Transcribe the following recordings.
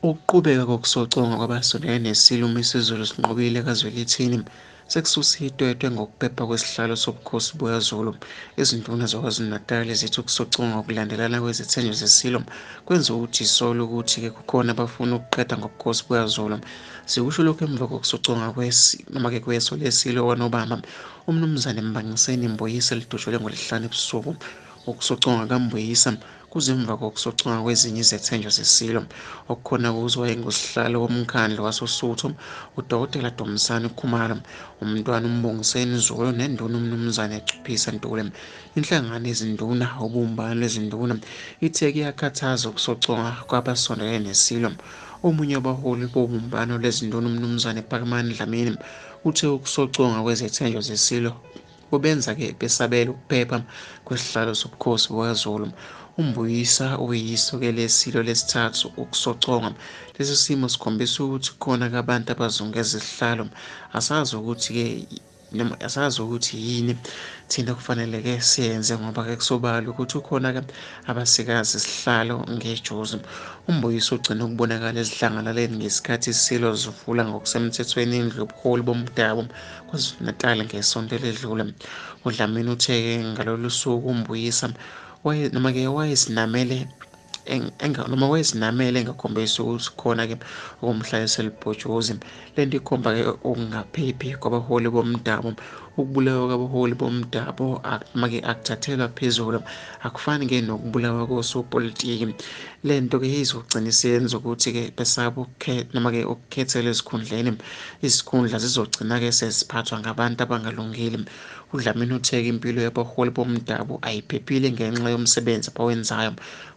Ukuqhubeka kokusoconga kwabasondelene neSilo uMisuzulu Sinqobile kaZwelithini sekususa itwetwe ngokuphepha kwesihlalo sobukhosi bukaZulu. Izinduna zaKwaZulu-Natal zithi ukusoconga ngokulandelana kwezithenjwa zeSilo kwenza ukuthi isole ukuthi-ke kukhona abafuna ukuqeda ngobukhosi bukaZulu. Zikusho lokhu emva kokusoconga noma-ke kweso leSilo kwaNobamba uMnumzane Mbangiseni Mbuyisa elidutshulwe ngoLwesihlanu ebusuku. Ukusoconga kaMbuyisa kuze emva kokusoconga kwezinye izethenjwa zeSilo okukhona kuzo wayengusihlalo womkhandlu wasoSuthu uDokotela Dumisani Khumalo, uMntwana uMbongiseni Zulu nenduna uMnumzane Cuphisa Ntuli. Inhlangano yezinduna uBumbano lweziNduna ithe kuyakhathaza ukusoconga kwabasondelene neSilo. Omunye wabaholi bobumbano lwezinduna uMnumzane Phakamani Dlamini uthe ukusoconga kwezethenjwa zeSilo kubenza-ke besabele ukuphepha kwesihlalo sobukhosi bukaZulu. UMbuyisa uyiso-ke leSilo lesithathu ukusoconga. Lesi simo sikhombisa ukuthi kukhona abantu abazungeza isihlalo. Asazi ukuthi-ke noma asazi ukuthi yini thina kufanele-ke siyenze ngoba-ke kusobala ukuthi kukhona-ke abasikazi isihlalo ngejozi. UMbuyisa ugcine ukubonakala esidlangalaleni ngesikhathi iSilo sivula ngokusemthethweni indlu yobuholi bomdabu KwaZulu-Natal ngesonto eledlule. UDlamini uthe-ke ngalolu suku uMbuyisa noma-ke wayezinamele noma wayezinamele engakhombisi ukuthi khona-ke okumhlalisa elibhojozi. Lento ikhomba-ke ukungaphephi kwabaholi bomdabu. Ukubulawa kwabaholi bomdabu noma-ke akuthathelwa phezulu, akufani-ke nokubulawa kosopolitiki. Lento-ke izogcina isiyenza ukuthi-ke besaba noma-ke ukukhethelwa ezikhundleni. Izikhundla zizogcina-ke seziphathwa ngabantu abangalungile. UDlamini uthe-ke impilo yabaholi bomdabu ayiphephile ngenxa yomsebenzi abawenzayo.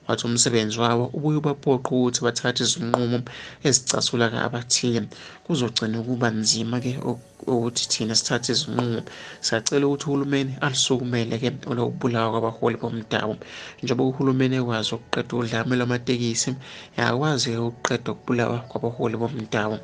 Wathi umsebenzi wabo ubuye ubaphoqe ukuthi bathathe izinqumo ezicasula abathile. Kuzogcina kuba nzima-ke ukuthi thina sithathe izinqumo. Siyacela ukuthi uhulumeni alisukumele-ke olokubulawa kwabaholi bomdabu. Njengoba uhulumeni ekwazi ukuqeda udlame lwamatekisi, akakwazi-ke ukuqeda ukubulawa kwabaholi bomdabu.